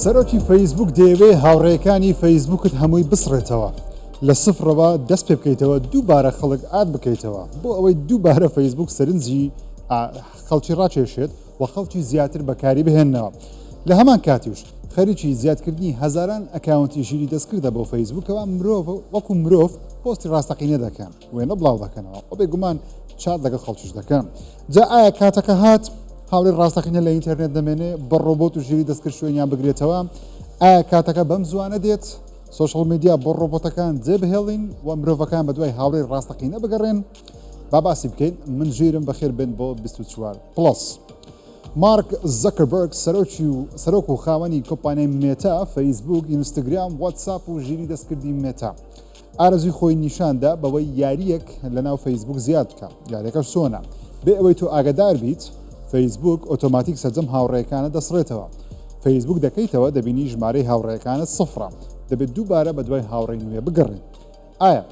سەرۆکی فەیسبوک دەیەوێ هاوڕێیەکانی فەیسبوکت هەمووی بسڕێتەوە لە سفرەوە دەست پێ بکەیتەوە دووبارە خەڵک add بکەیتەوە بۆ ئەوەی دووبارە فەیسبوک سەرنجی خەڵکی ڕاکێشێت و خەڵکی زیاتر بەکاری بهێننەوە لە هەمان کاتیش خەریکی زیادکردنی هەزاران ئەکاونتی ژیری دەستکردە بۆ فەیسبوکەوە مرۆڤ وەکو مرۆڤ پۆستی ڕاستەقینە دەکەن وێنە بڵاو دەکەنەوە و بێگومان چات لەگەڵ خەڵکیش دەکەن جا ئایا کاتەکە هات هاوڕێی ڕاستەقینە لە ئینتەرنێت دەمێنێ بە ڕۆبۆت و ژیری دەستکرد شوێنیان بگرێتەوە ئایا کاتەکە بەم زوانە دێت social media بۆ ڕۆبۆتەکان جێ بهێڵین و مرۆڤەکان بە دوای هاوڕێی ڕاستەقینە بگەڕێن با باسی بکەین من ژیرم بەخێر بێن بۆ 24 Plus. مارک زەکەربەرگ سەرۆکی و سەرۆک و خاوەنی کۆمپانیای مێتا، فەیسبوک، ئینستاگرام، واتساپ و ژیری دەستکردی مێتا. ئارەزووی خۆی نیشان دا بەوەی یارییەک لەناو فەیسبوک زیاد بکا. یاریەکەش چۆنە؟ بێ ئەوەی تۆ ئاگەدار بیت، فەیسبوک ئۆتۆماتیک سەرجەم هاوڕێیەکانت دەسڕێتەوە. فەیسبوک دەکەیتەوە دەبینی ژمارەی هاوڕێیەکانت سفرە. دەبێت دووبارە بەدوای هاوڕێی نوێ بگەڕێی. ئایا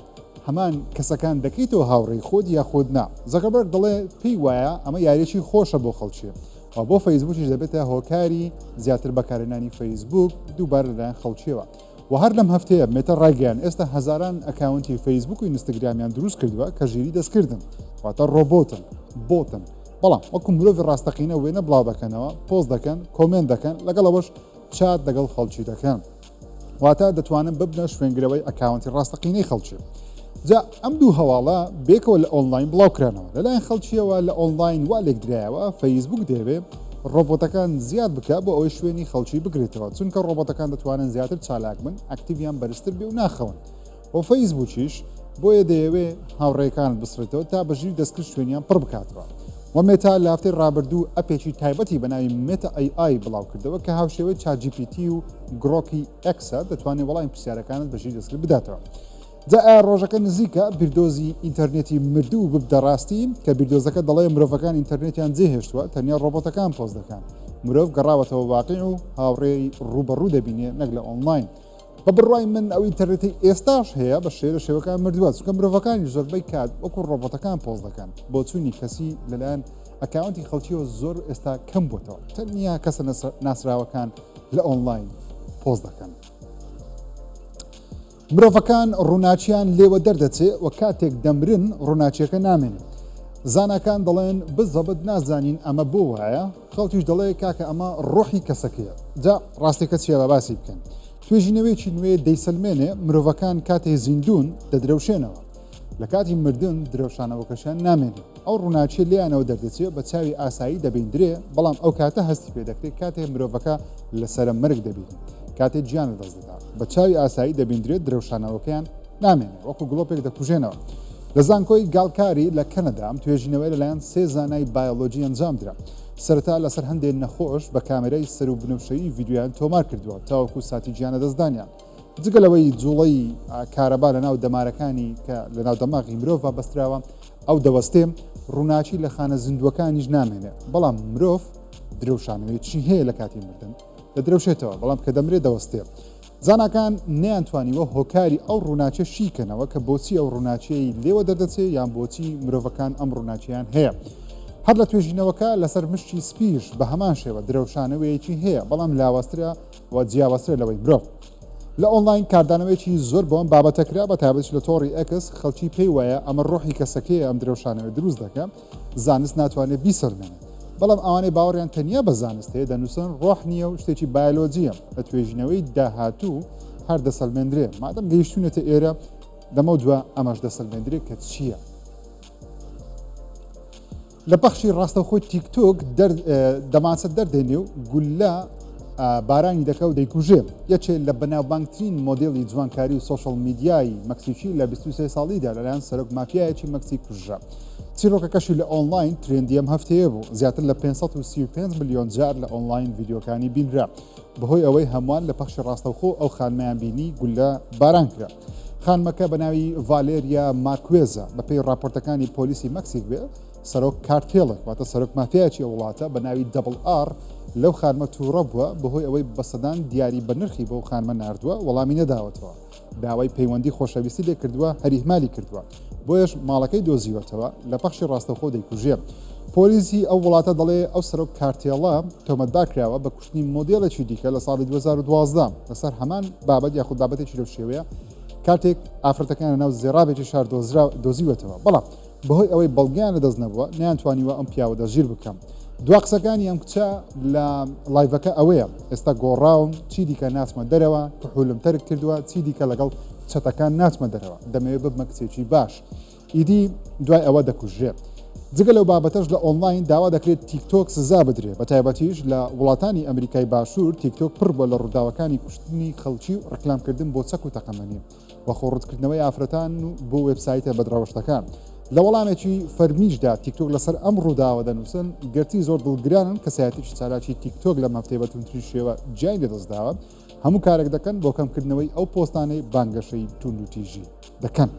هەمان کەسەکان دەکەیتەوە هاوڕێی خۆت یاخود نا؟ زەکەربەرگ دەڵێ پێی وایە ئەمە یارییەکی خۆشە بۆ خەڵکی و بۆ فەیسبوکیش دەبێتە هۆکاری زیاتر بەکارهێنانی فەیسبوک دووبارە لەلایەن خەڵکیەوە. و هەر لەم هەفتەیە مێتا ڕایگەیاند ئێستا هەزاران ئەکاونتی فەیسبوک و ئینستاگرامیان دروست کردووە کە ژیری دەستکردن واتە ڕۆبۆتن بۆتن بەڵام وەکو مرۆڤی ڕاستەقینە وێنە بڵاو دەکەنەوە پۆست دەکەن comment دەکەن لەگەڵ ئەوەش چات لەگەڵ خەڵکی دەکەن واتە دەتوانن ببنە شوێنگرەوەی ئەکاونتی ڕاستەقینەی خەڵکی جا ئەم دوو هەواڵە بێکەوە لە ئۆنلاین بڵاو کرانەوە لەلایەن خەڵکیەوە لە ئۆنلاین وا لێکدرایەوە فەیسبوک دەیەوێ ڕۆبۆتەکان زیاد بکە بۆ ئەوەی شوێنی خەڵکی بگرێتەوە چونکە ڕۆبۆتەکان دەتوانن زیاتر چالاک بن active یان بەرزتر بێ و ناخەون و فەیسبوکیش بۆیە دەیەوێ هاوڕێکانت بسڕێتەوە تا بەژیر دەستکرد شوێنیان پڕ بکاتەوە و مێتا لە هەفتەی ڕابردوو ئەپێکی تایبەتی بە ناوی مێتا AI بڵاو کردەوە کە هاوشێوەی ChatGPT و گرۆکی ئێکسە دەتوانێت وەڵامی پرسیارەکانت بەژیر دەستکرد بداتەوە. جا ئایا ڕۆژەکە نزیکە بیردۆزی ئینتەرنێتی مردوو ببدە ڕاستی؟ کە بیردۆزەکە دەڵێ مرۆڤەکان ئینتەرنێتیان جێهێشتووە، تەنیا ڕۆبۆتەکان پۆست دەکەن. مرۆڤ گەڕاوەتەوە واقیع و هاوڕێی ڕووبەڕوو دەبینێ نەک لە ئۆنلاین. بە بڕوای من ئەو ئینتەرنێتەی ئێستاش هەیە بە شێرە شێوەکان مردووە، چونکە مرۆڤەکانیش زۆربەی کات وەکو ڕۆبۆتەکان پۆست دەکەن. بۆچوونی کەسی لەلایەن ئەکاونتی خەڵکیەوە زۆر ئێستا کەم بۆتەوە، تەنیا کەسە ناسراوەکان لە ئۆنلاین پۆست دەکەن. مرۆڤەکان ڕووناکیان لێوە دەردەچێ و کاتێک دەمرن ڕووناکیەکە نامێنێ. زاناکان دەڵێن بزەبت نازانین ئەمە بۆ وایە، خەڵکیش دەڵێ کاکە ئەمە ڕۆحی کەسەکەیە. جا ڕاستیەکە چیە با باسی بکەین. توێژینەوەیەکی نوێ دەیسەلمێنێ مرۆڤەکان کاتێ زیندوون دەدرەوشێنەوە. لە کاتی مردن درەوشانەوەکەشیان نامێنێ. ئەو ڕووناکیە لێیانەوە دەردەچێ بە چاوی ئاسایی دەبیندرێ، بەڵام ئەو کاتە هەستی پێ دەکرێ کاتێ مرۆڤەکە لە سەرە مەرگ دەبینی کاتێ گیان لەدەست دەدا بە چاوی ئاسایی دەبیندرێت درەوشانەوەکەیان نامێنێ وەکو گڵۆپێک دەکوژێنەوە. لە زانکۆی گالکاری لە کەنەدا ئەم توێژینەوەیە لەلایەن سێ زانای بایۆلۆجی ئەنجامدرا. سەرەتا لەسەر هەندێ نەخۆش بە کامێرای سەروو بنەوشەیی ڤیدیۆیان تۆمار کردووە تاوەکو ساتی گیانلەدەستدانیان. جگە لەوەی جوڵەی کارەبا لەناو دەمارەکانی کە لەناو دەماغی مرۆڤ بەستراوە ئەو دەوەستێ، ڕووناکی لە خانە زیندووەکانیش نامێنێ، بەڵام مرۆڤ درەوشانەوەیەکی هەیە لە کاتی مردن دەدرەوشێتەوە، بەڵام کە دەمرێ دەوەستێ. زاناکان نەیانتوانیوە هۆکاری ئەو ڕووناکیە شیکەنەوە کە بۆچی ئەو ڕووناکیەی لێوە دەردەچێ یان بۆچی مرۆڤەکان ئەم ڕووناکییان هەیە. هەر لە توێژینەوەکە لەسەر مشکی سپیش بە هەمان شێوە درەوشانەوەیەکی هەیە، بەڵام لاوازترە و جیاوازترە لەوەی مرۆڤ. لە ئۆنلاین کاردانەوەیەکی زۆر بۆ ئەم بابەتە کرا، بە تایبەتیش لە تۆڕی ئێکس، خەڵکی پێی وایە ئەمە ڕۆحی کەسەکەیە ئەم درەوشانەوەیە دروست دەکا، زانست ناتوانێت بیسەلمێنێت. بەڵام ئەوانەی باوەڕیان تەنیا بە زانست هەیە دەنووسن ڕۆح نییە و شتێکی بایۆلۆجییە، لە توێژینەوەی داهاتوو هەر دەسەلمێندرێ. مادەم گەیشتوونەتە ئێرە، لەمەودوا ئەمەش دەسەلمێندرێ کە چییە. لە پەخشی ڕاستەوخۆی تیکتۆک دەمانچە دەردێنێ و گوللە بارانی دەکا و دەیکوژێ. یەکێ لە بەناوبانگترین مۆدێلی جوانکاری و سۆشیال میدیای مەکسیکی لە 23 ساڵیدا لەلایەن سەرۆک مافیایەکی مەکسیک کوژرا. چیرۆکەکەشی لە ئۆنلاین trend ی ئەم هەفتەیە بوو. زیاتر لە 535 ملیۆن جار لە ئۆنلاین ڤیدیۆکانی بینرا. بەهۆی ئەوەی هەمووان لە پەخشی ڕاستەوخۆ ئەو خانمەیان بینی گوللە باران کرا. خانمەکە بە ناوی ڤالێریا مارکوێزە، بەپێی ڕاپۆرتەکانی پۆلیسی مەکسیک بێ، سەرۆک کارتێڵێک واتە سەرۆک مافیایەکی ئەو وڵاتە بە ناوی دەبڵ ئاڕ لەو خانمە تووڕە بووە بەهۆی ئەوەی بە سەدان دیاری بە نرخی بەو خانمە ناردووە وەڵامی نەداوەتەوە داوای پەیوەندی خۆشەویستی لێ کردووە هەر ئیهمالی کردووە. بۆیەش ماڵەکەی دۆزیوەتەوە لە پەخشی ڕاستەوخۆ دەیکوژێ. پۆلیسی ئەو وڵاتە دەڵێ ئەو سەرۆک کارتێڵە تۆمەتبار کراوە بە کوشتنی مۆدێلێکی دیکە لە ساڵی 2012 لەسەر هەمان بابەت یاخود بابەتێکی لەو شێوەیە کاتێک ئافرەتەکان لەناو زێڕابێکی شار دۆزرا دۆزیوەتەوە بەڵام بەهۆی ئەوەی بەڵگەیان لەدەست نەبووە نەیانتوانیوە ئەم پیاوە دەستگیر بکەم. دوا قسەکانی ئەم کچە لە live ەکە ئەوەیە ئێستا گۆڕاوم چی دیکە ناچمە دەرەوە کحولم تەرک کردووە چی دیکە لەگەڵ چەتەکان ناچمە دەرەوە دەمەوێت ببمە کچێکی باش. ئیدی دوای ئەوە دەکوژرێ. جگە لەو بابەتەش لە ئۆنلاین داوا دەکرێت تیکتۆک سزا بدرێ بەتایبەتیش لە وڵاتانی ئەمریکای باشوور تیکتۆک پڕ بووە لە ڕووداوەکانی کوشتنی خەڵکی و ڕیکلامکردن بۆ چەک و تەقەمەنی و خۆڕوتکردنەوەی ئافرەتان و بۆ وێبسایتە بەدڕەوشتەکان. لە وەڵامێکی فەرمیشدا تیکتۆک لەسەر ئەم ڕووداوە دەنووسن، گەرچی زۆر دڵگرانن کەسایەتیی چالاکی تیکتۆک لەم هەفتەیە بە توندترین شێوە گیانی لەدەستداوە، هەموو کارێک دەکەن بۆ کەمکردنەوەی ئەو پۆستانەی بانگەشەی توندوتیژی دەکەن.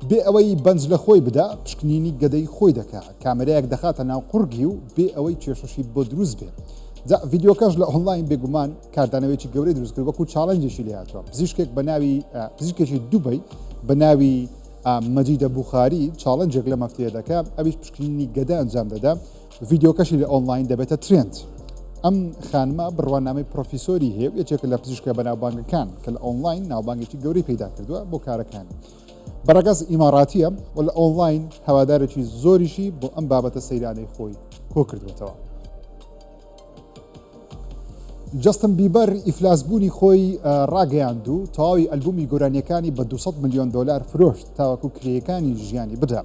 بێ ئەوەی بەنج لە خۆی بدا پشکنینی گەدەی خۆی دەکا کامێرایەک دەخاتە ناو قوڕگی و بێ ئەوەی کێشەشی بۆ دروست بێ جا ڤیدیۆکەش لە ئۆنلاین بێگومان کاردانەوەیەکی گەورەی دروست کرد وەکو challenge ێکی لێ هاتووە پزیشکێک بە ناوی پزیشکێکی دوبەی بە ناوی مەجیدە بوخاری challenge ێک لەم هەفتەیە دەکا ئەویش پشکنینی گەدە ئەنجام دەدا ڤیدیۆکەشی لە ئۆنلاین دەبێتە trend. ئەم خانمە بڕوانامەی پرۆفیسۆری هەیە و یەکێکە لە پزیشکە بەناوبانگەکان کە لە ئۆنلاین ناوبانگێکی گەورەی پەیدا کردووە بۆ کارەکانی. بە ڕەگەز ئیماڕاتییە و لە ئۆنلاین هەوادارێکی زۆریشی بۆ ئەم بابەتە سەیرانەی خۆی کۆکردووەتەوە. جەستن بیبەر ئیفلاسبوونی خۆی ڕاگەیاند و تەواوی ئەلبومی گۆرانیەکانی بە 200 ملیۆن دۆلار فرۆشت تاوەکو کرێیەکانی ژیانی بدا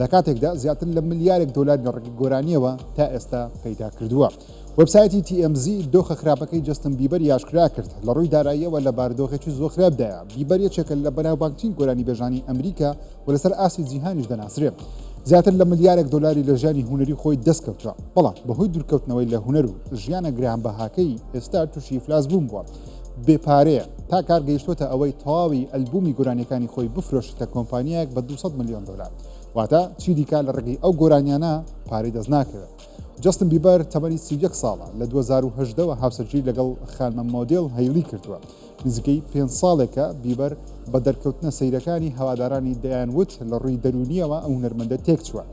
لە کاتێکدا زیاتر لە ملیارێک دۆلار لە ڕێگەی گۆرانیەوە تا ئێستا پەیدا کردووە. وێبسایتی TMZ دۆخە خراپەکەی جەستن بیبەری ئاشکرا کرد لە ڕووی داراییەوە لە بارودۆخێکی زۆر خراپدایە بیبەر یەکێکە لە بەناوبانگترین گۆرانیبێژانی ئەمریکا و لەسەر ئاستی جیهانیش دەناسرێ. زیاتر لە ملیارێک دۆلاری لە ژیانی هونەری خۆی دەستکەوتووە، بەڵام بەهۆی دوورکەوتنەوەی لە هونەر و ژیانە گرانبەهاکەی ئێستا تووشی ئیفلاس بوون بووە. بێ پارەیە، تا کار گەیشتووەتە ئەوەی تەواوی ئەلبوومی گۆرانییەکانی خۆی بفرۆشێتە کۆمپانیایەک بە 200 ملیۆن دۆلار. واتە چیدیکە لە ڕێگەی ئەو گۆرانیانە پارەی دەست ناکەوێت. جەستن بیبەر تەمەنی 31 ساڵە، لە 2018 وە هاوسەرگیری لەگەڵ خانمە مۆدێل هەیلی کردووە. نزیکەی پێنج ساڵێکە بیبەر بە دەرکەوتنە سەیرەکانی هەوادارانی دەیانوت لە ڕووی دەروونییەوە ئەو هونەرمەندە تێکچووە.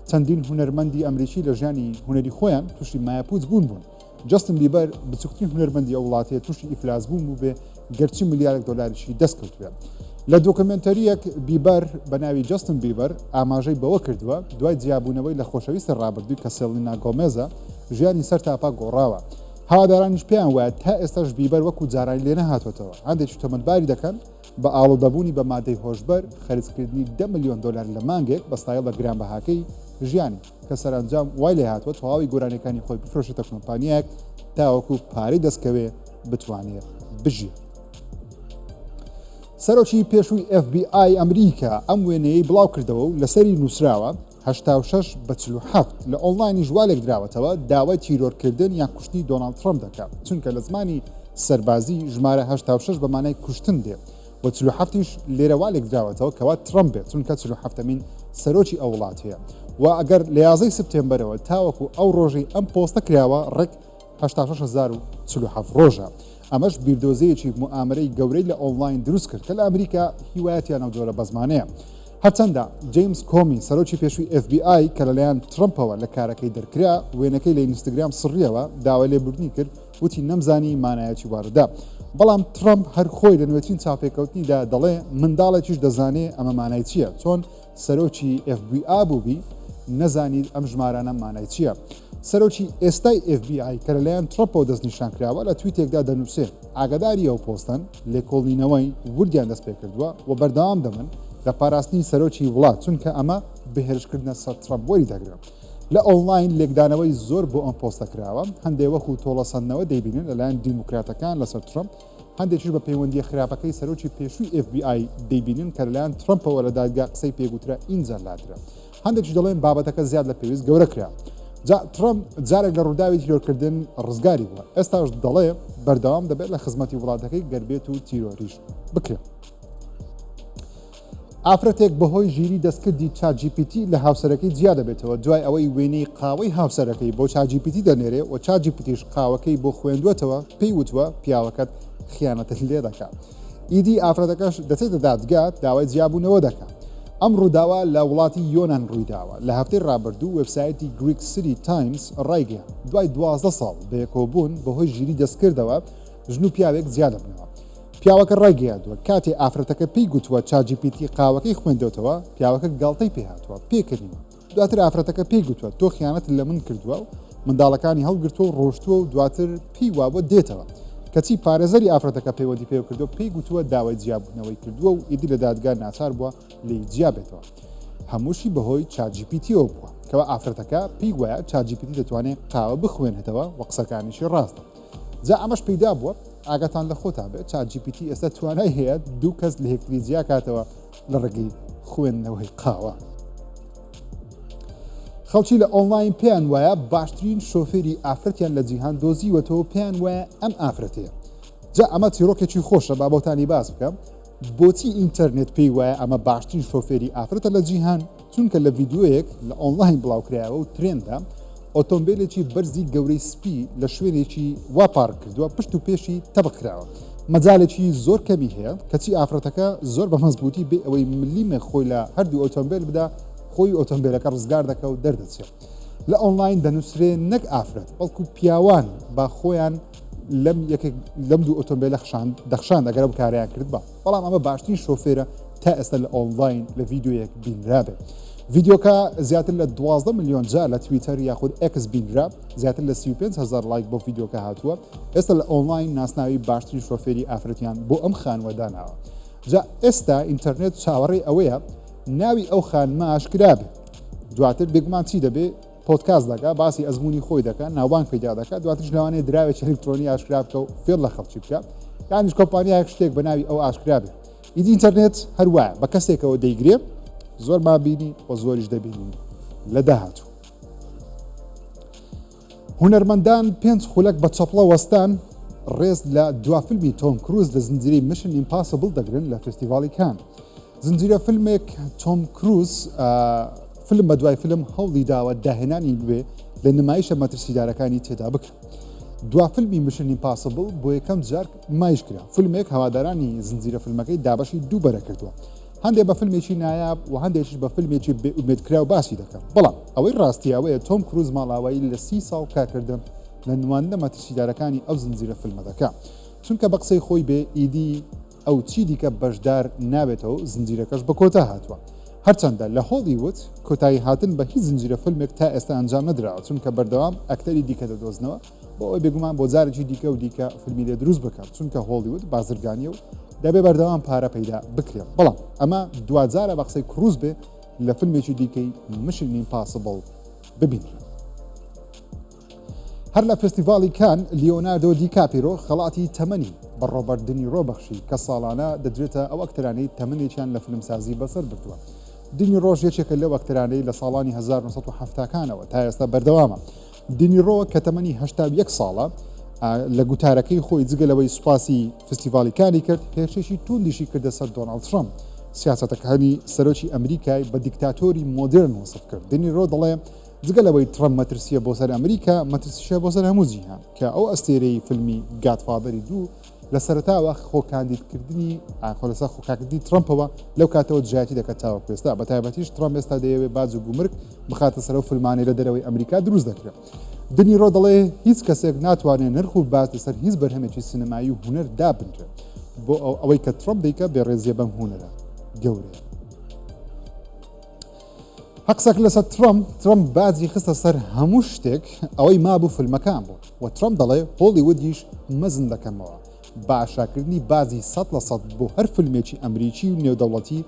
چەندین هونەرمەندی ئەمریکی لە ژیانی هونەری خۆیان تووشی مایەپووچ بوون بوون. جەستن بیبەر بچووکترین هونەرمەندی ئەو وڵاتەیە تووشی ئیفلاس بوون بووبێ گەرچی ملیارێک دۆلاریشی دەست کەوتبێ. لە دۆکۆمێنتەرییەک بیبەر بە ناوی جەستن بیبەر ئاماژەی بەوە کردووە دوای جیابوونەوەی لە خۆشەویستی ڕابردووی کە سێڵینا گۆمێزە ژیانی سەرتاپا گۆڕاوە. هەوادارانیش پێیان وایە تا ئێستاش بیبەر وەکو جارانی لێ نەهاتۆتەوە، هەندێکیش تۆمەتباری دەکەن بە ئاڵودەبوونی بە مادەی هۆشبەر، خەرجکردنی دە ملیۆن دۆلار لە مانگێک بە ستایڵە گرانبەهاکەی ژیانی، کە سەرئەنجام وای لێهاتووە تەواوی گۆرانیەکانی خۆی بفرۆشێتە کۆمپانیایەک تاوەکو پارەی دەستکەوێ بتوانێ بژیێ. سەرۆکی پێشووی FBI ئەمریکا ئەم وێنەیەی بڵاوکردەوە و لەسەری نووسراوە، 86 بە 47 لە ئۆنلاینیش وا لێکدراوەتەوە داوای تیرۆرکردن یان کوشتنی دۆناڵد ترەمپ دەکات، چونکە لە زمانی سەربازی ژمارە 86 بە مانای کوشتن دێ و 47 یش لێرە وا لێکدراوەتەوە کەوا ترەمپ بێت، چونکە 47مین سەرۆکی ئەو وڵاتەیە و ئەگەر لە یازدەی سپتێمبەرەوە تاوەکو ئەو ڕۆژەی ئەم پۆستە کراوە ڕێک 86047 ڕۆژە. ئەمەش بیردۆزەیەکی موئامەرەی گەورەی لە ئۆنلاین دروست کرد کە لە ئەمریکا هیوایەتیان ئەو جۆرە بەزمانەیە. هەرچەندە جەیمس کۆمی، سەرۆکی پێشووی FBI کە لەلایەن ترەمپەوە لە کارەکەی دەرکرا، وێنەکەی لە ئینستگرام سڕییەوە، داوای لێبوردنی کرد، وتی نەمزانی مانایەکی واردە. بەڵام ترەمپ هەر خۆی لە نوێترین چاوپێکەوتنیدا دەڵێ منداڵێکیش دەزانێ ئەمە مانای چییە، چۆن سەرۆکی FBI بووبی نەزانیت ئەم ژمارانە مانای چییە؟ سەرۆکی ئێستای FBI کە لەلایەن ترەمپەوە دەستنیشانکراوە لە تویتێکدا دەنووسێ ئاگاداری ئەو پۆستەن، لێکۆڵینەوەی وردیان دەستپێکردووە و بەردەوام دەبن لە پاراستنی سەرۆکی وڵات، چونکە ئەمە بە هێرشکردنە سەر ترەمپ وەری دەگرن. لە ئۆنلاین لێکدانەوەی زۆر بۆ ئەم پۆستە کراوە، هەندێ وەکو تۆڵەسەندنەوە دەیبینن لەلایەن دیموکراتەکان لەسەر ترەمپ، هەندێکیش بە پەیوەندییە خراپەکەی سەرۆکی پێشووی FBI دەیبینن کە لەلایەن ترەمپەوە لە دادگا قسەی پێگوترا ئینجا لادرا. هەندێکیش دەڵێن بابەتەکە زیاد لە پێویست گەورە کرا. جا ترەمپ جارێک لە ڕووداوی تیرۆرکردن ڕزگاری بووە، ئێستاش دەڵێ بەردەوام دەبێت لە خزمەتی وڵاتەکەی گەر بێت و تیرۆریش بکرێت. ئافرەتێک بەهۆی ژیری دەستکردی ChatGPT لە هاوسەرەکەی جیا دەبێتەوە دوای ئەوەی وێنەی قاوەی هاوسەرەکەی بۆ ChatGPT دەنێرێ و ChatGPT یش قاوەکەی بۆ خوێندووەتەوە پێی وتووە پیاوەکەت خیانەتت لێ دەکات. ئیدی ئافرەتەکەش دەچێتە دادگا داوای جیابوونەوە دەکا. ئەم ڕووداوە لە وڵاتی یۆنان ڕوویداوە، لە هەفتەی ڕابردوو وێبسایتی Greek City Times ڕایگەیاند، دوای 12 ساڵ بەیەکەوەبوون بەهۆی ژیری دەستکردەوە ژن و پیاوێک جیا دەبنەوە. پیاوەکە ڕایگەیاندووە، کاتێ ئافرەتەکە پێی گوتووە ChatGPT قاوەکەی خوێندۆتەوە، پیاوەکە گاڵتەی پێهاتووە، پێکەنیوە. دواتر ئافرەتەکە پێی گوتووە تۆ خیانەتت لە من کردووە و منداڵەکانی هەڵگرتووە و ڕۆشتووە و دواتر پێی وابووە دێتەوە. کەچی پارێزەری ئافرەتەکە پەیوەندی پێوە کردووە پێی گوتووە داوای جیابوونەوەی کردووە و ئیدی لە دادگا ناچار بووە لێی جیا بێتەوە. هەمووشی بەهۆی ChatGPT یەوە بووە کەوا ئافرەتەکە پێی وایە ChatGPT دەتوانێت قاوە بخوێنێتەوە و قسەکانیشی ڕاستە. جا ئەمەش پەیدا بووە ئاگاتان لە خۆتان بێت ChatGPT ئێستا توانای هەیە دوو کەس لە یەکتری جیاکاتەوە لە ڕێگەی خوێندنەوەی قاوە. خەڵکی لە ئۆنلاین پێیان وایە باشترین شۆفێری ئافرەتیان لە جیهان دۆزیوەتەوە پێیان وایە ئەم ئافرەتەیە جا ئەمە چیرۆکێکی خۆشە با بۆتانی باس بکەم بۆچی ئینتەرنێت پێی وایە ئەمە باشترین شۆفێری ئافرەتە لە جیهان چونکە لە ڤیدیۆیەک لە ئۆنلاین بڵاوکرایەوە و ترێندە ئۆتۆمبیلێکی بەرزی گەورەی سپی لە شوێنێکی وا پارک کردووە پشت و پێشی تەبق کراوە مەجالێکی زۆر کەمی هەیە کەچی ئافرەتەکە زۆر بە مەزبووتی بێ ئەوەی ملیمێک خۆی لە هەردوو ئۆتۆمبیل بدا خۆی ئۆتۆمبیلەکە ڕزگار دەکە و دەردەچێت لە ئۆنلاین دەنووسرێ نەک ئافرەت بەڵکو پیاوان با خۆیان لەم یەکێک لەم دوو ئۆتۆمبیلە خشان دەخشان ئەگەر ئەو کاریان کرد بە بەڵام ئەمە باشترین شۆفێرە تا ئێستا لە ئۆنلاین لە ڤیدیۆیەک بینرابێت. ڤیدیۆکە زیاتر لە 12 ملیۆن جار لە تویتەر یاخود ئێکس بینرا، زیاتر لە 35 هەزار لایک بۆ ڤیدیۆکە هاتووە. ئێستا لە ئۆنلاین ناسناوی باشترین شۆفێری ئافرەتیان بۆ ئەم خانووە داناوە. جا ئێستا ئینتەرنێت چاوەڕێی ئەوەیە ناوی ئەو خانمە ئاشکرا بێت. دواتر بێگومان چی دەبێ؟ پۆدکاست دەکا باسی ئەزمموی خۆی دەکا ناوبانگ پەیدا دەکات دواترش لەوانەیە دراوێکی ئەلکترۆنی ئاشکرا بکە و فێڵ لە خەڵکی بکە یانیش کۆمپانیایەک شتێک بە ناوی ئەو ئاشکرا بێ ئیدی ئینتەرنێت هەروایە بە کەسێکەوە دەیگرێ زۆرمان بینی و زۆریش دەبینین لە داهاتوو. هونەرمەندان پێنج خولەک بە چەپڵە وەستان ڕێز لە دوا فیلمی تۆم کروز لە زنجیرەی Mission Impossible دەگرن لە فێستیڤاڵی کان. زنجیرە فیلمێک تۆم کروز فیلم بە دوای فیلم هەوڵی داوە داهێنانی نوێ لە نمایشە مەترسیدارەکانی تێدا بکە. دوا فیلمی Mission Impossible بۆ یەکەم جار نمایش کرا فیلمێک هەوادارانی زنجیرە فیلمەکەی دابەشی دوو بەرە کردووە هەندێک بە فیلمێکی نایاب و هەندێکیش بە فیلمێکی بێ ئومێدکراو باسی دەکەن بەڵام ئەوەی ڕاستی ئەوەیە تۆم کروز ماڵاوایی لە سی ساڵ کارکردن لە نواندنە مەترسیدارەکانی ئەو زنجیرە فیلمە دەکا چونکە بە قسەی خۆی بێ ئیدی ئەو چی دیکە بەشدار نابێتەوە و زنجیرەکەش بە کۆتا هاتووە. هەرچەندە لە هۆڵیوود کۆتایی هاتن بە هیچ زنجیرە فیلمێک تا ئێستا ئەنجام نەدراوە چونکە بەردەوام ئەکتەری دیکە دەدۆزنەوە بۆ ئەوەی بێگومان بۆ جارێکی دیکە و دیکە فیلمی لێ دروست بکات چونکە هۆڵیوود بازرگانیە و دەبێ بەردەوام پارە پەیدا بکرێت بەڵام ئەمە دواجارە بە قسەی کروز بێ لە فیلمێکی دیکەی Mission Impossible ببینرێت. هەر لە فێستیڤاڵی کان، لیۆناردۆ دیکاپیرۆ خەڵاتی تەمەنی بە ڕۆبەرت دنیرۆ بەخشی کە ساڵانە دەدرێتە ئەو ئەکتەرانەی تەمەنێکیان لە فیلمسازی بەسەر بردووە. دنیرۆش یەکێکە لەو ئەکتەرانەی لە ساڵانی 1970کانەوە تا ئێستا بەردەوامە. دنیرۆ کە تەمەنی 81 ساڵە، لە گوتارەکەی خۆی جگە لەوەی سوپاسی فستیڤاڵی کانی کرد، هێرشێکی توندیشی کردە سەر دۆناڵد ترەمپ. سیاسەتەکانی سەرۆکی ئەمریکای بە دیکتاتۆری مۆدێرن وەسف کرد. دنیرۆ دەڵێ، جگە لەوەی ترەمپ مەترسییە بۆ سەر ئەمریکا، مەترسیشە بۆ سەر هەموو جیهان، کە ئەو ئەستێرەی فیلمی Godfather ی دوو لە سەرەتاوە خۆکاندیدکردنی خۆ لەسەر خۆکاندیدکردنی ترەمپەوە لەو کاتەوە دژایەتی دەکات تاوەکو ئێستا، بە تایبەتیش ترەمپ ئێستا دەیەوێت باج و گومرگ بخاتە سەر ئەو فیلمانەی لە دەرەوەی ئەمریکا دروست دەکرێن. دنیرۆ دەڵێ هیچ کەسێک ناتوانێت نرخ و باج لەسەر هیچ بەرهەمێکی سینەمایی و هونەر دابنرێت، بۆ ئەوەی کە ترەمپ دەیکات بێڕێزییە بەم هونەرە گەورەیە. هەقسەک لەسەر ترەمپ، ترەمپ باجی خستە سەر هەموو شتێک، ئەوەی مابوو فیلمەکان بوو و ترەمپ دەڵێ هۆڵیوودیش مەزن دەکەمەوە بە ئاشکراکردنی باجی 100% بۆ هەر فیلمێکی ئەمریکی و نێودەوڵەتی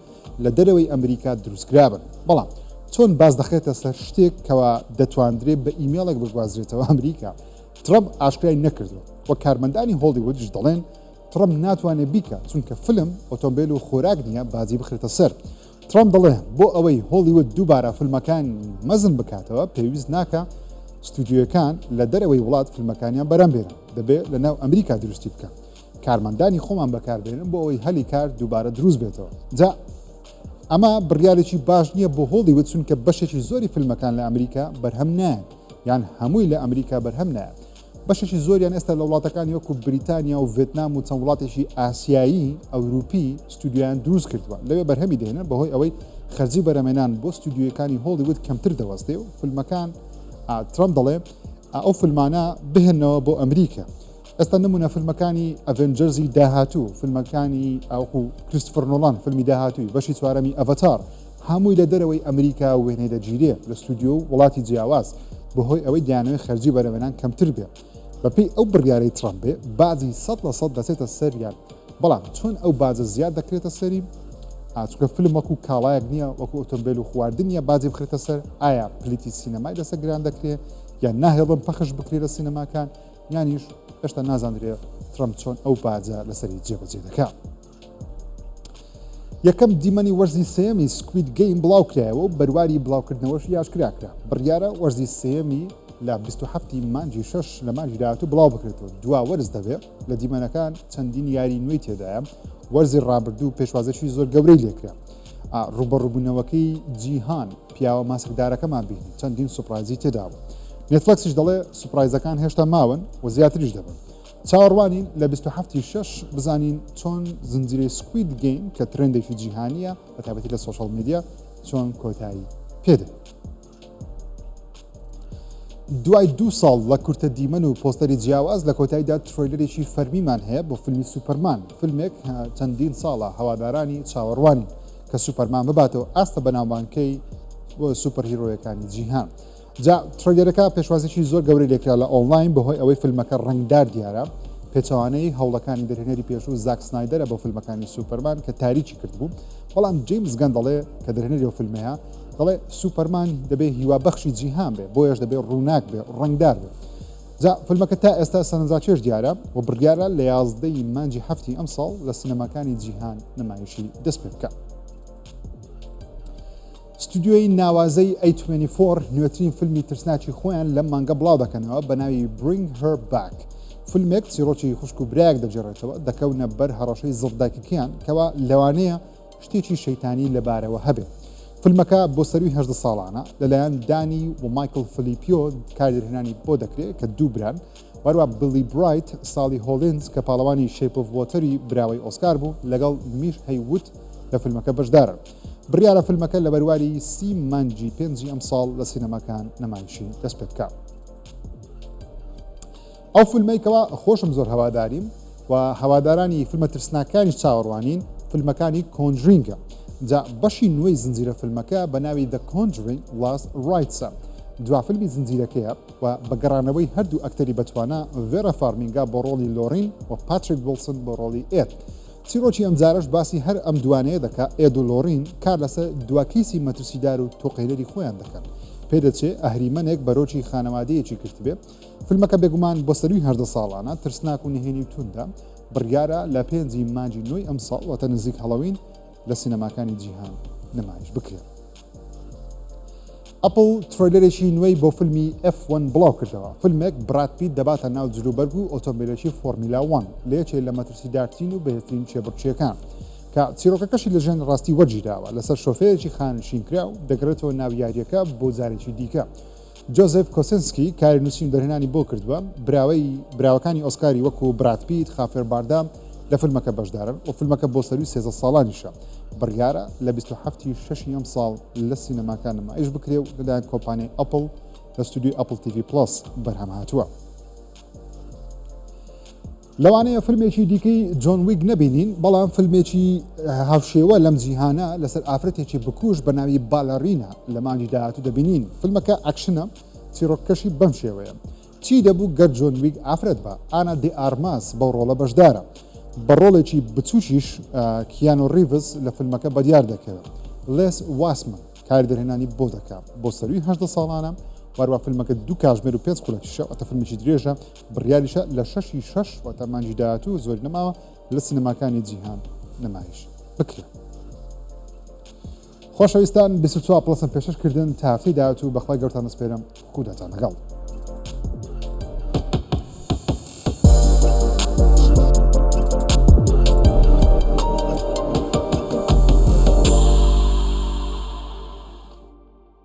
لە دەرەوەی ئەمریکا دروستکرابن. بەڵام چۆن باج دەخرێتە سەر شتێک کەوا دەتواندرێ بە ئیمێڵێک بگوازرێتەوە ئەمریکا؟ ترەمپ ئاشکرای نەکردووە و کارمەندانی هۆڵیوودیش دەڵێن ترەمپ ناتوانێت بیکات چونکە فیلم ئۆتۆمبێل و خۆراک نییە باجی بخرێتە سەر. ترەمپ دەڵێ بۆ ئەوەی هۆڵیوود دووبارە فیلمەکانی مەزن بکاتەوە پێویست ناکا ستودیۆیەکان لە دەرەوەی وڵات فیلمەکانیان بەرەم بێنن دەبێ لە ناو ئەمریکا دروستی بکەن کارمەندانی خۆمان بەکاربێنن بۆ ئەوەی هەلی کار دووبارە دروست بێتەوە جا ئەمە بڕیارێکی باش نییە بۆ هۆڵیوود چونکە بەشێکی زۆری فیلمەکان لە ئەمریکا بەرهەم نایەن یان هەمووی لە ئەمریکا بەرهەم نایەن. بەشێکی زۆریان ئێستا لە وڵاتەکانی وەکو بریتانیا و ڤێتنام و چەند وڵاتێکی ئاسیایی ئەوروپی ستودیۆیان دروست کردووە لەوێ بەرهەمی دێنن بەهۆی ئەوەی خەرجی بەرەمێنان بۆ ستودیۆیەکانی هۆڵیوود کەمتر دەوەستێ و فیلمەکان ترەمپ دەڵێ ئەو فیلمانە بهێنەوە بۆ ئەمریکا. ئێستا نمونە فیلمەکانی Avengers ی داهاتوو، فیلمەکانی ئەوکو کریستفر نۆڵان فیلمی داهاتووی بەشی چوارەمی ئەڤەتار هەمووی لە دەرەوەی ئەمریکا وێنەی دەگیرێ لە ستودیۆ و وڵاتی جیاواز بەهۆی ئەوەی دەیانەوێت خەرجی بەرەمێنان کەمتر بێ. بەپێی ئەو بڕیارەی ترەمپ بێ باجی 100% دەچێتە سەریان بەڵام چۆن ئەو باجە زیاد دەکرێتە سەری چونکە فیلم وەکو کاڵایەک نییە وەکو ئۆتۆمبیل و خواردن نییە باجی بخرێتە سەر ئایا پلیتی سینەمای لەسەر گران دەکرێ یان ناهێڵن پەخش بکرێت لە سینەماکان یانیش هێشتا نازانرێ ترەمپ چۆن ئەو باجە لەسەری جێبەجێ دەکات. یەکەم دیمەنی وەرزی سێیەمی Squid Game بڵاوکرایەوە و بەرواری بڵاوکردنەوەشی ئاشکرا کرا. بڕیارە وەرزی سێیەمی لە 27 ی مانگی شەش لە مانگی داهاتوو بڵاو بکرێتەوە. دوا وەرز دەبێت، لە دیمەنەکان چەندین یاری نوێی تێدایە، وەرزی ڕابردوو پێشوازیی زۆر گەورەی لێکرا. ڕووبەڕووبوونەوەکەی جیهان، پیاوە ماسکدارەکەمان بینی، چەندین سوپرایزی تێدا بوو. نێتفلێکسیش دەڵێ سوپرایزەکان هێشتا ماون و زیاتریش دەبن. چاوەڕوانین لە 27 ی شەش بزانین چۆن زنجیرەی Squid Game کە trend ێکی جیهانییە بە تایبەتی لە social media چۆن کۆتایی پێدێت. دوای دوو ساڵ لە کورتە دیمەن و پۆستەری جیاواز لە کۆتاییدا trailer ێکی فەرمیمان هەیە بۆ فیلمی سوپەرمان فیلمێک چەندین ساڵە هەوادارانی چاوەڕوانین کە سوپەرمان بباتەوە ئاستە بەناوبانکەی بۆ superhero یەکانی جیهان. جا trailer ەکە پێشوازیی زۆر گەورەی لێکرا لە ئۆنلاین بەهۆی ئەوەی فیلمەکە ڕەنگدار دیارە، پێچەوانەی هەوڵەکانی دەرهێنەری پێشوو زاک سنایدەرە بۆ فیلمەکانی سوپەرمان کە تاریکی کردبوو، بەڵام جەیمس گەن دەڵێ کە دەرهێنەری ئەو فیلمەیە دەڵێ سوپەرمان دەبێ هیوابەخشی جیهان بێ بۆیەش دەبێ ڕووناک بێ ڕەنگدار بێ. جا فیلمەکە تا ئێستا سەرنجڕاکێش دیارە و بڕیارە لە یازدەی مانگی هەفتی ئەمساڵ لە سینەماکانی جیهان نمایشی دەست پێ بکات. ستودیۆی ناوازەی A24 نوێترین فیلمی ترسناکی خۆیان لەم مانگە بڵاو دەکەنەوە بە ناوی Bring Her Back. فیلمێک چیڕۆکی خوشک و برایەک دەگێڕێتەوە دەکەونە بەر هەڕەشەی زڕدایکەکەیان کەوا لەوانەیە شتێکی شەیتانی لەبارەوە هەبێت. فیلمەکە بۆ سەروی 18 ساڵانە لەلایەن دانی و مایکل فلیپیۆ کاری دەرهێنانی بۆ دەکرێت کە دوو بران وەروە بلی برایت ساڵی هۆلینز کە پاڵەوانی Shape of Water ی براوەی ئۆسکار بوو لەگەڵ میش هەیوود لە فیلمەکە بەشدارن. بڕیارە فیلمەکە لە بەرواری سی مانگی پێنجی ئەمساڵ لە سینەماکان نمایشی دەست پێ بکات. ئەو فیلمەی کەوا خۆشم زۆر هەواداریم و هەوادارانی فیلمە ترسناکانیش چاوەڕوانین فیلمەکانی Conjuring ە جا بەشی نوێی زنجیرە فیلمەکە بە ناوی The Conjuring Last Rites ە دوا فیلمی زنجیرەکەیە و بە گەڕانەوەی هەردوو ئەکتەری بەتوانا ڤێرا فارمینگا بۆ ڕۆڵی لۆرین و پاتریک وڵسن بۆ ڕۆڵی ئێد چیڕۆکی ئەمجارەش باسی هەر ئەم دوانەیە دەکا، ئێد و لۆرین کار لەسەر دوا کەیسی مەترسیدار و تۆقێنەری خۆیان دەکەن. پێدەچێ ئەهریمەنێک بەرۆکی خانەوادەیەکی گرتبێ. فیلمەکە بێگومان بۆ سەرووی 18 ساڵانە، ترسناک و نهێنی و توندە. بڕیارە لە پێنجی مانگی نۆی ئەمساڵ، واتە نزیک هەڵەوین، لە سینەماکانی جیهان نمایش بکرێ. ئەپڵ trailer ێکی نوێی بۆ فیلمی F1 بڵاوکردەوە، فیلمێک براد پیت دەباتە ناو جلوبەرگ و ئۆتۆمبیلێکی فۆرمیلا وەن لە یەکێ لە مەترسیدارترین و بەهێزترین کێبڕکێکان کە چیرۆکەکەشی لە ژیانی ڕاستی وەرگیراوە لەسەر شۆفێرێکی خانەنشینکراو دەگەڕێتەوە ناو یارییەکە بۆ جارێکی دیکە. جۆزێف کۆسنسکی کاری نووسین و دەرهێنانی بۆ کردووە، براوەی براوەکانی ئۆسکاری وەکو براد پیت، خافێر باردام لە فیلمەکە بەشدارن و فیلمەکە بۆ سەرووی 13 ساڵانیشە. بڕیارە لە 27 ی شەشی ئەمساڵ لە سینەماکان نمایش بکرێ و لەلایەن کۆمپانیای ئەپڵ لە ستودیۆی Apple TV Plus بەرهەم هاتووە. لەوانەیە فیلمێکی دیکەی جۆن ویک نەبینین، بەڵام فیلمێکی هاوشێوە لەم جیهانە لەسەر ئافرەتێکی بکوژ بە ناوی بالەرینا لە مانگی داهاتوو دەبینین. فیلمەکە ئەکشنە، چیڕۆکەکەشی بەم شێوەیە. چی دەبوو گەر جۆن ویک ئافرەت با؟ ئانا دی ئارماس بەو ڕۆڵە بەشدارە. بە ڕۆڵێکی بچووکیش کیانۆ ڕیڤز لە فیلمەکە بەدیار دەکەوێت. لێس واسمن کاری دەرهێنانی بۆ دەکا. بۆ سەرووی 18 ساڵانە، وەروا فیلمەکە دوو کاژمێر و پێنج خولەکیشە، واتە فیلمێکی درێژە. بڕیاریشە لە شەشی شەش واتە مانگی داهاتوو زۆری نەماوە لە سینەماکانی جیهان نمایش بکرێت. خۆشەویستان 24 پڵەسم پێشکەش کردن تا هەفتەی داهاتوو بەخوای گەورتان دەسپێرم خوداتان لەگەڵ.